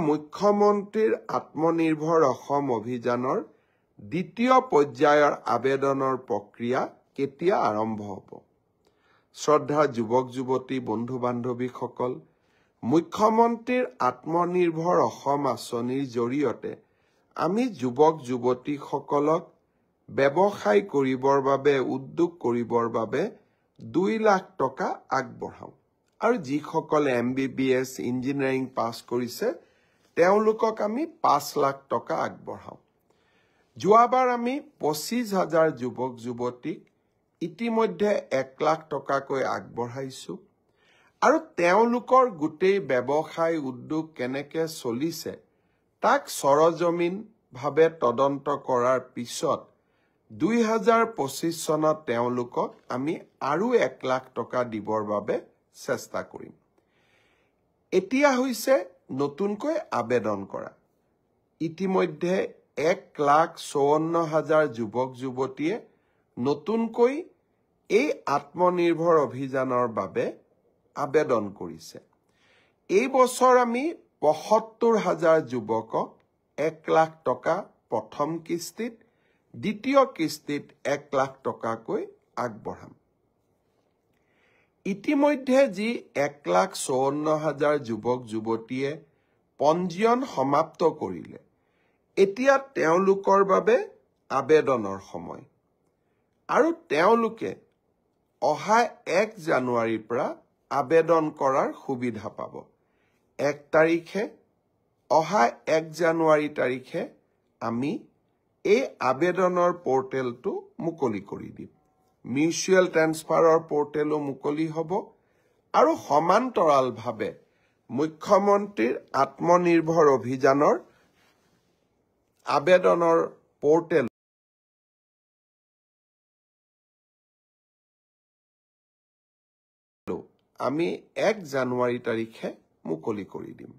মুখ্যমন্ত্ৰীৰ আত্মনিৰ্ভৰ অসম অভিযানৰ দ্বিতীয় পৰ্যায়ৰ আবেদনৰ প্ৰক্ৰিয়া কেতিয়া আৰম্ভ হ'ব? শ্ৰদ্ধা যুৱক যুৱতী বন্ধু বান্ধৱীসকল, মুখ্যমন্ত্ৰীৰ আত্মনিৰ্ভৰ অসম আঁচনিৰ জৰিয়তে আমি যুৱক যুৱতীসকলক ব্যৱসায় কৰিবৰ বাবে, উদ্যোগ কৰিবৰ বাবে 2 লাখ টকা আগবঢ়াওঁ আৰু যিসকলে MBBS engineering পাছ কৰিছে তেওঁলোকক আমি 5 লাখ টকা আগবঢ়াওঁ। যোৱাবাৰ আমি 25,000 যুৱক যুৱতীক ইতিমধ্যে 1 লাখ টকাকৈ আগবঢ়াইছোঁ আৰু তেওঁলোকৰ গোটেই ব্যৱসায় উদ্যোগ কেনেকৈ চলিছে তাক সৰজমিনভাৱে তদন্ত কৰাৰ পিছত 2025 চনত তেওঁলোকক আমি আৰু 1 লাখ টকা দিবৰ বাবে চেষ্টা কৰিম। এতিয়া হৈছে নতুনকৈ আবেদন কৰা। ইতিমধ্যে 1,54,000 যুৱক যুৱতীয়ে নতুনকৈ এই আত্মনিৰ্ভৰ অভিযানৰ বাবে আবেদন কৰিছে। এই বছৰ আমি 75,000 যুৱকক 1 লাখ টকা প্ৰথম কিস্তিত, দ্বিতীয় কিস্তিত 1 লাখ টকাকৈ আগবঢ়াম। ইতিমধ্যে যি 1,54,000 যুৱক যুৱতীয়ে পঞ্জীয়ন সমাপ্ত কৰিলে, এতিয়া তেওঁলোকৰ বাবে আবেদনৰ সময় আৰু তেওঁলোকে অহা 1 জানুৱাৰীৰ পৰা আবেদন কৰাৰ সুবিধা পাব। 1 তাৰিখে, অহা 1 জানুৱাৰী তাৰিখে আমি এই আবেদনৰ পৰ্টেলটো মুকলি কৰি দিম। মিউচুৱেল ট্ৰেন্সফাৰৰ পৰ্টেলো মুকলি হ'ব আৰু সমান্তৰালভাৱে মুখ্যমন্ত্ৰীৰ আত্মনিৰ্ভৰ অভিযানৰ আবেদনৰ পৰ্টেল আমি 1 জানুৱাৰী তাৰিখে মুকলি কৰি দিম।